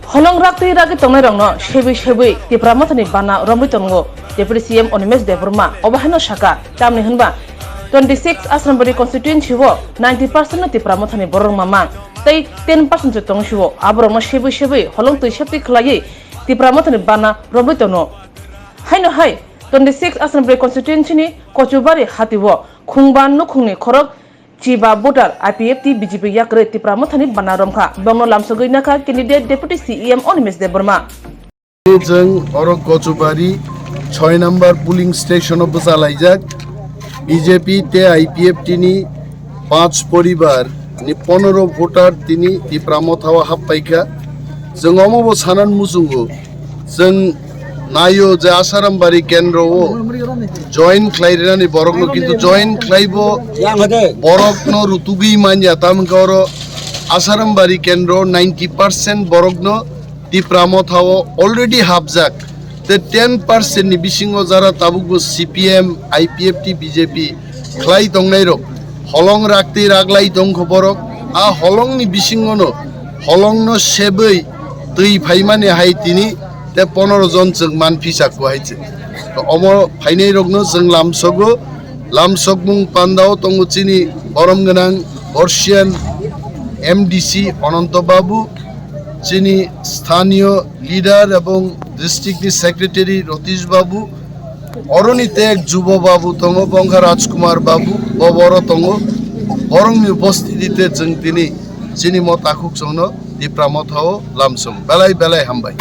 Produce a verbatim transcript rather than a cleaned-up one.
Holong raktwi ragwi tongnairokno sebwi sebwi Tipra Mothani bana romwi tongo Deputy C M Animesh Debbarma. Obo haino sakha, tamni hwnba twenty six Asrambari constituency o ninety percent no Tipra Mothani borok rwma mang, tei ten percent se tong sio. Aborokno sebwi sebwi holong twi septi khlaiwi Tipra Mothani bana romwi tono. Haino hai twenty six Asrambari constituency ni Kochubari hati o khungba nukhungni khorok chiba voter I P F T B J P yakrwi Tipra Mothani bana romkha. Bongno lamsogwi nakha candidate Deputy C E M Animesh Debbarma. Chwng oro Kochubari soi number polling station o bwchalaijak. B J P tei I P F T ni panch poribar ni pondro voter tini Tipra Motha o happaikha. Chwng omo bo sanan muchungo. Chwng naio je Asarambari kendro o join khlai rinani borokno, kintu join khlaibo borokno rutugwi manya, tamwngkha oro Asarambari kendro ninety percent borokno Tipra Motha o already hapjak. Te ten percent ni bisingo jara tabukbo C P M, I P F T, B J P khlai tongnairok holong raktwi raglai tongkho borok. A holongni bisingono holongno sebwi twi phaimani hai tini te pondro jon chwng manphi chakku hai se. To omo phainairokno chwng lamsogo, lamsokmung pandao tongo chini borom gwnang Borsian M D C Ananto Babu, chini sthaniyo leader ebong district ni secretary Ratish Babu, oroni tek Jubo Babu tongo, bongkha Rajkumar Babu, bo boro tongo. Borokni upostiti te chwng tini chini mo takhuk chwngno Tipra Motha o lamsong. Belai belai hambai.